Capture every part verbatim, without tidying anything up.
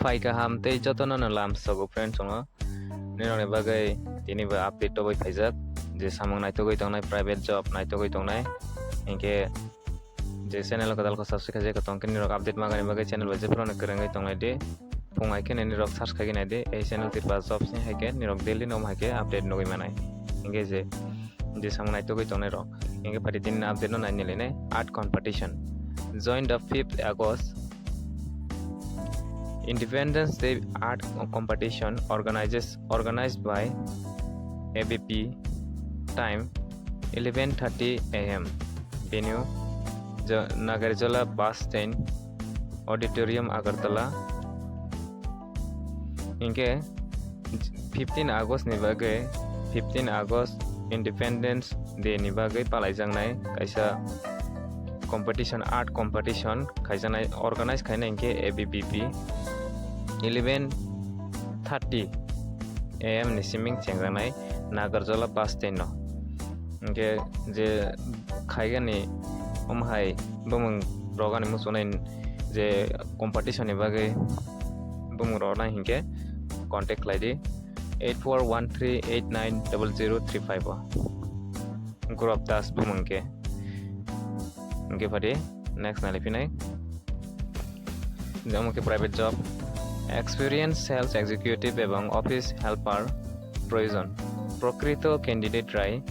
Phai kaham tei jotono no lam sogo friends, chongo nirokni bagwi tini bo update tobwi phaijak, je samung naitugwi tongnai, private job naitugwi tongnai, hinkhe je channel o kwtal khe subscribe khaijak tong khe nirok update magani bagwi channel bai jephuru no kwrwngwi tongnai di. Phung hai khe nirok search khaigwi nai di, ei channel Tripura Jobs ni hai khe nirok daily no hai khe update nugwi manai. Hinkhe je je samung naitugwi tongnai rok. Hinkhe phaidi din update no naini lene art competition. Join the fifth August Independence Day art competition organizes, organized by A B P. Time eleven thirty A M. Venue Jo-, Nagarjola Bus Stand Auditorium Agartala. Hinkhe fifteen August ni bagwi, fifteen August Independence Day ni bagwi palaijaknai kaisa competition, art competition khaijaknai, organize khainai hinkhe A B V P. Eleven thirty A M ni siming chengjaknai Nagarjola bus stand no. Hinkhe je khaigani omo hai bumung rogani muchunai je competition ni bagwi bumung rogna hinkhe contact khlai di eight four one three eight nine double zero three five o. Gurap Das bumung khe. Hinkhe phaidi next nai phinai. Jemon khe private job, experience sales executive ebong office helper proyojon. Prokrito candidate rai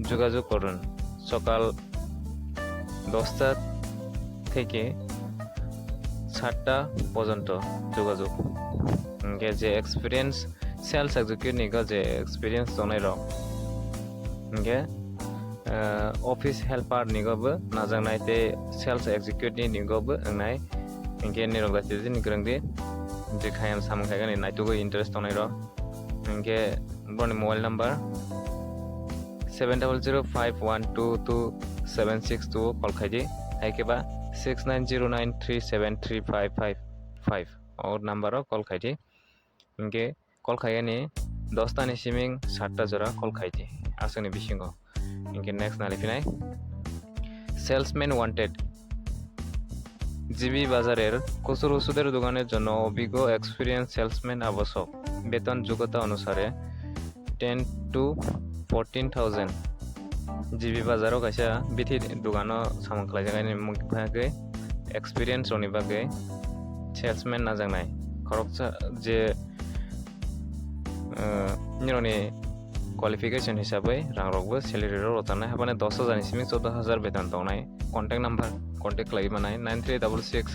jogajog korun. Sokal dosta theke satta porjonto jogajog. Hinkhe je experience sales executive ni go je experience tongnai rok. Hinkhe, eh, office helper ni go bo najaknai tei sales executive ni go bo wngnai. Hinkhe nirok da tei ni kwrwng di je khayam samung khaigani naitugwi interest tongnai rok. Hinkhe boni mobile number seven double zero five one two two seven six two o call khai di. Hai khe ba six nine zero nine three seven three five five five o number o call khai di. Hinkhe call khaigani dosta ni siming satta jora call khai di aswkni bisingo. Hinkhe next nai phinai. Salesman wanted. G B Bazarer খুচরো ওষুধের দোকানের জন্য অভিজ্ঞ experience salesman আবশ্যক। বেতন যোগ্যতা অনুসারে ten to fourteen thousand. G B Bazar o kaisa bithi dogano samung khlaijaknai ni bagwi experience rokni bagwi salesman najaknai. Khoroksa je, eh, nirokni qualification hisabwi rangrokbo salary rok rwchanai, habani dos hajar ni simi choudo hajar beton tongnai. Contact number, contact khlaiwi manai nine three double six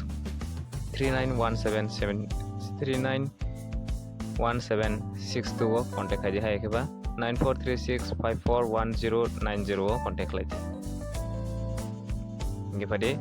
three nine one seven seven, three nine one seven six two o contact khai di, hai khe ba nine four three six five four one zero nine zero o contact khlai di. Hinkhe phaidi.